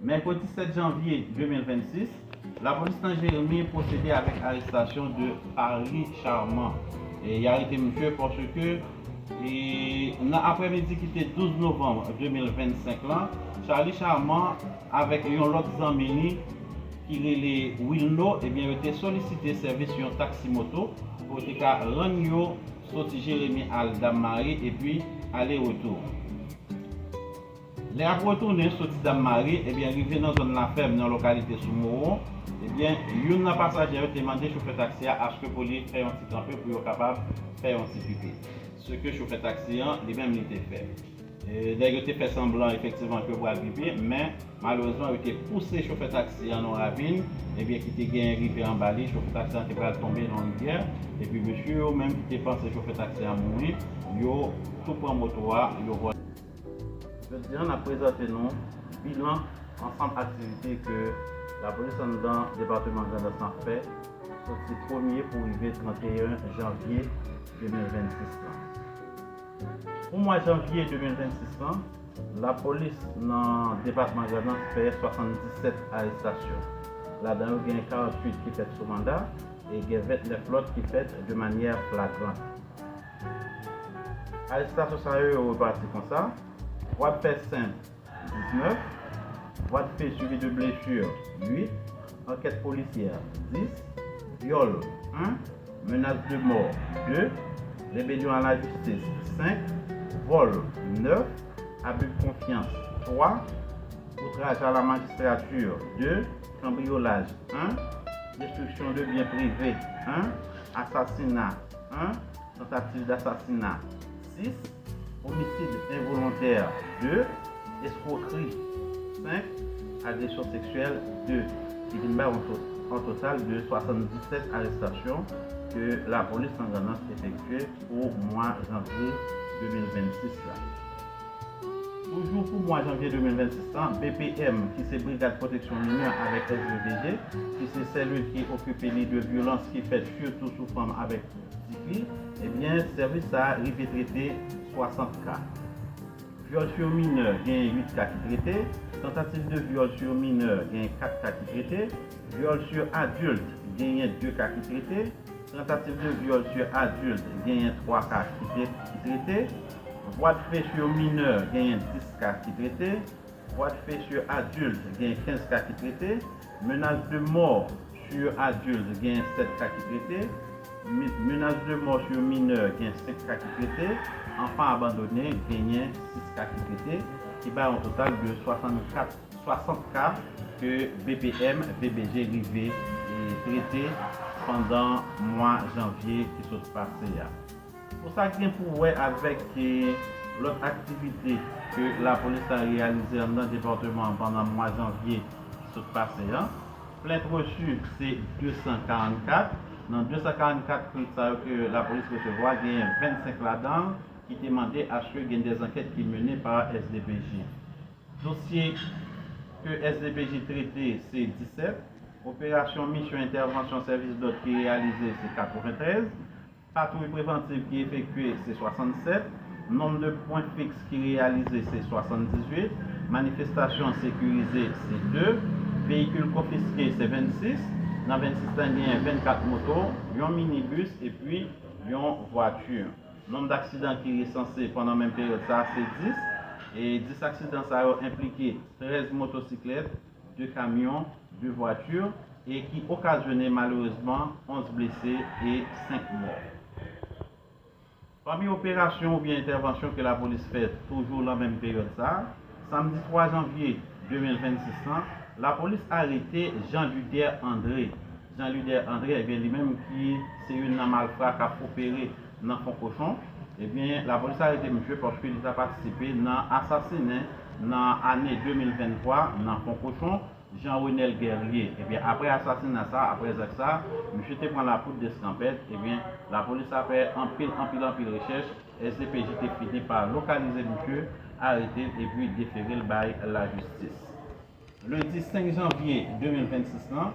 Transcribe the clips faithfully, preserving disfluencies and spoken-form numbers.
Mèkredi sèt janvye de mil vennsis, lapolis nan Jeremi pwosede avèk arestasyon de Paris Charmant. E, y arete misye paske, e, nan aprèmidi ki te douz novanm de mil vennsenk lan, Charlie Charmant avèk yon lòt zanmi li ki rele Wilno, ebyen, yo te solisite sèvis yon taksi moto pou yo te ka rann yo soti Jeremi al Dam Mari epi ale retou. Lè y ap retounen soti Dam Mari, ebyen, rive nan zòn Lafèm, nan lokalite Soumoro, ebyen, youn nan pasaje yo te mande chofè taksi a aske pou li fè yon ti kanpe pou yo kapab fè yon ti pipi. Se ke chofè taksi an, li menm, li te fè. E, nèg yo te fè sanblan, efektivman, ke yo pral pipi, men, malerezman, yo te pouse chofè taksi an nan yon ravin, ebyen, ki te gen rivyè anba li. Chofè taksi an te pral tonbe nan yon rivyè, epi mesye yo menm ki te panse chofè taksi an mouri, yo tou pran moto a, yo vòlè. Jodi a, n ap prezante nou bilan ansanm aktivite ke lapolis anndan depatman Grandans lan fè soti premye pou rive trannteyen janvye de mil vennsis lan. Pou mwa janvye de mil vennsis lan, lapolis nan depatman Grandans fè swasanndisèt arestasyon. Ladan yo, gen karantuit ki fèt sou manda e gen ventnèf lòt ki fèt de manyè flagrant. Arestasyon sa yo, yo repati konsa: vwa de fè senp, diznèf, vwa de fè suivi de blesi, uit, ankèt polisyè, dis, vyòl, en, menas de mò, de, rebelyon a lajistis, senk, vòl, nèf, abi de konfyans, twa, outraj a la majistrati, de, kanbriyolaj, en, destriksyon de byen prive, en, asasina, en, tantativ dasasina, sis, omisid envolontè, de, eskwokri, senk, agresyon seksyèl, de, ki vin bay yon to-, yon total de swasanndisèt arestasyon ke lapolis nan Grandans efektye pou mwa janvye de mil vennsis la. Toujou pou mwa janvye de mil vennsis lan, B P M, ki se Brigad Pwoteksyon Minè, avèk S D P J, ki se selil ki okipe li de vyolans ki fèt sitou sou fanm avèk ti fi, ebyen, sèvis sa a rive trete swasant ka. Vyòl sou minè, genyen uit ka ki trete, tantativ de vyòl sou minè, genyen kat ka ki trete, vyòl sou adilt, genyen de ka ki trete, tantativ de vyòl sou adilt, genyen twa ka ki tre-, ki trete, vwa de fè sou minè, genyen dis ka ki trete, vwa de fè sou adilt, genyen kenz ka ki trete, menas de mò sou adilt, genyen sèt ka ki trete, me-, menas de mò sou minè, genyen senk ka ki trete, anfan abandone, genyen sis ka ki trete, ki bay yon total de swasannkat, swasant ka ke B P M, B P J rive, e, trete pandan mwa janvye ki sot pase a. Pou sa ki gen pou wè avèk, e, lòt aktivite ke lapolis la reyalize anndan depatman an pandan mwa janvye ki sot pase an, plent resi se de san karannkat. Nan de san karannkat plent sa yo ke lapolis resevwa, genyen vennsenk ladan l ki te mande aske gen de zankèt ki mennen pa S D P J. Dosye ke S D P J trete se disèt, operasyon misyon entèvansyon sèvis dòd ki reyalize se katreventrèz, patwouy prevantiv ki efektye se swasannsèt, nonb de pwen fiks ki reyalize se swasanndizuit, manifestasyon sekirize se de, veyikil konfiske se vennsis, nan vennsis la genyen vennkat moto, yon minibis epi yon vwati. Nonb daksidan ki resanse pandan menm peryòd sa a se dis, e dis aksidan sa yo enplike trèz motosiklèt, de kamyon, de vwati, e ki okazyone malerezman onz blese e senk mò. Pami operasyon oubyen entèvansyon ke lapolis fè toujou nan menm peryòd sa a, samdi twa janvye de mil vennsis lan, lapolis arete Jean Luder André. Jean Luder André, ebyen, li menm ki se youn nan malfra k ap opere nan Fon Kochon, ebyen, lapolis arete misye paske li ta patisipe nan asasinen nan ane de mil venntwa nan Fon Kochon, Jean Renel Guerrier. Ebyen, apre asasina sa, apre zak sa, misye te pran lapoud deskanpèt. Ebyen, lapolis la fè anpil, anpil, anpil rechèch. S D P J te fini pa lokalize misye, arete l epi defere l bay lajistis. Lendi senk janvye de mil vennsis lan,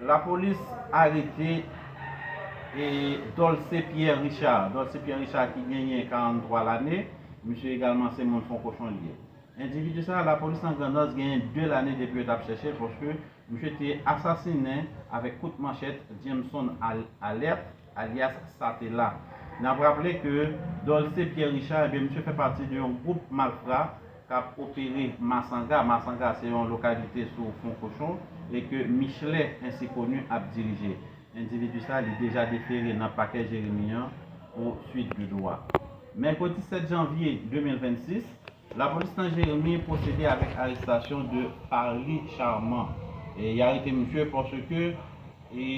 lapolis arete, e, Dolce Pierre Richard. Dolce Pierre Richard ki genyen karanntwa lane, misye egalman se moun Fon Kochon li ye. Endividi sa a, lapolis nan Grandans genyen de lane depi yo t ap chèche, paske misye te asasinen avèk kout manchèt Jameson Al- Alerte, alyas Satela. N ap raple ke Dolce Pierre Richard, ebyen, misye fè pati de yon gwoup malfra k ap opere Masanga. Masanga se yon lokalite sou Fon Kochon, e ke Michelet, ensi koni, ap dirije. Endividi sa a, li deja defere nan pakè Jeremi an pou suit de dwa. Mèkredi sèt janvye de mil vennsis, lapolis nan Jeremi pwosede avèk arestasyon de Parly Charmant. E y arete misye paske, e,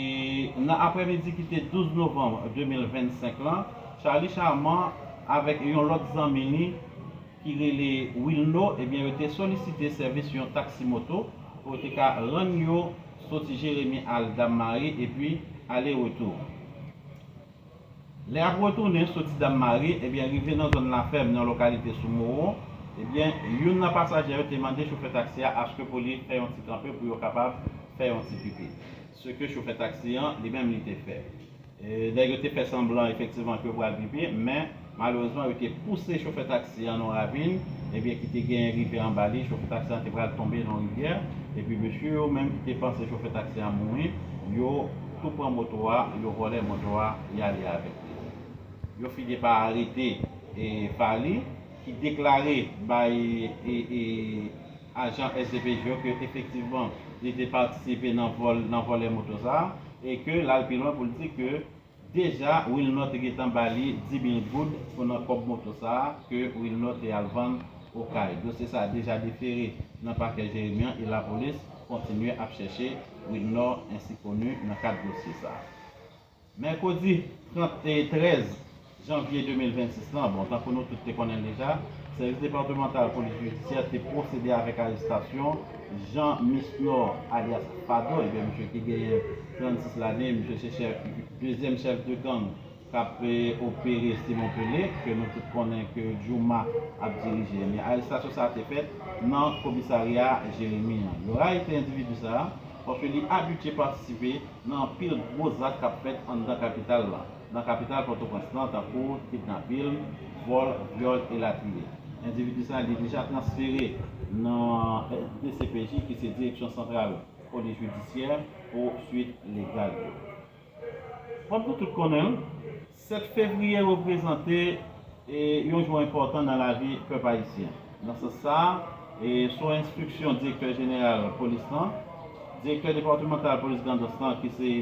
nan aprèmidi ki te douz novanm de mil vennsenk lan, Charly Charmant avèk yon lòt zanmi li ki rele Wilno, ebyen, yo te solisite sèvis yon taksi moto pou yo te ka rann yo soti Jeremi al Dam Mari epi ale retou. Lè y ap retounen soti Dam Mari, ebyen, rive nan zòn Lafèm, nan lokalite sou Mowo, ebyen, youn nan pasaje yo te mande chofè taksi a aske pou li fè yon ti kanpe pou yo kapab fè yon ti pipi. Se ke chofè taksi an, li menm, li te fè. E, nèg yo te fè sanblan, efektivman, ke yo pral pipi, men, malerezman, yo te pouse chofè taksi an nan yon ravin, ebyen, ki te genyen rivyè anba li. Chofè taksi an te pral tonbe nan yon rivyè, epi mesye yo menm ki te panse chofè taksi an mouri, yo tou pran moto a, yo vòlè moto a, y ale avèk li. Yo fini pa arete, e, Parly, ki deklare bay, e, e, ajan S D P J yo ke efektivman li te patisipe nan vòl, nan vòlè moto sa a, e ke l al pi lwen pou l di ke deja Wilno te gentan ba li dis mil goud pou nan kòb moto sa a ke Wilno te al vann Okay. Dosye sa a deja defere nan pakè Jeremi an e lapolis kontinye ap chèche Wilno ensi koni nan kad dosye sa a. Mèkredi trant, e, trèz janvye de mil vennsis lan, bon, tankou nou tout te konnen l deja, Sèvis Depatmantal Polis Jidisyè te pwosede avèk arestasyon Jean Misnor, alyas Fado, ebyen, misye ki genyen trannsis lane, misye se chèf, dezyèm chèf de gang k ap, e, opere Simon Pelé, ke nou tout konnen ke Jouma ap dirije. Men arestasyon sa a te fèt nan komisarya Jeremi an. Yo arete endividi sa a paske li abitye patisipe nan anpil gwo zak k ap fèt anndan kapital la, nan kapital Pòtoprens lan, tankou kidnapin, vòl, vyòl, elatriye. Endividi sa a, li deja transfere nan D C P J, ki se Direksyon Santral Polis Jidisyè, pou suit legal yo. Kòm nou tout konnen l, sèt fevriye reprezante, e, yon jou enpòtan nan lavi pèp ayisyen. Nan sans sa a, e, sou enstriksyon direktè jeneral polis lan, direktè depatmantal polis Grandans lan, ki se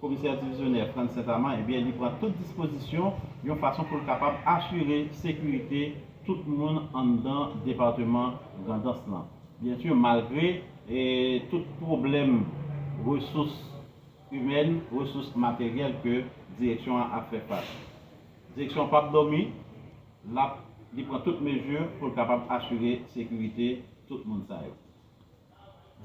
komisè divizyonè Frantz Saint-Amand, ebyen, li pran tout dispozisyon yon fason pou l kapab asire sekirite tout moun anndan depatman Grandans lan. Byen si, malgre, e, tout pwoblèm resous imèn, resous materyèl ke direksyon an ap fè fas. Direksyon an p ap dòmi, l ap, li pran tout mezi pou l kapab asire sekirite tout moun sa yo.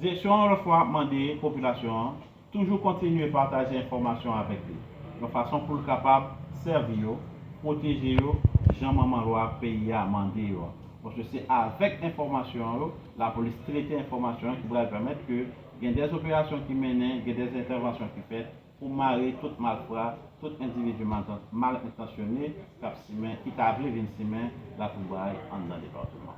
Direksyon an, lòt fwa, mande popilasyon an toujou kontinye pataje enfòmasyon avèk li, yon fason pou l kapab sèvi yo, pwoteje yo, jan manman lwa peyi a mande yo an. Paske se avèk enfòmasyon yo, lapolis trete enfòmasyon ki pral pèmèt ke gen dè operasyon ki mennen, gen dè entèvansyon ki fèt pou mare tout malfra, tout endividi mal, mal entansyone k ap simen, ki ta vle vin simen latwoublay anndan depatman.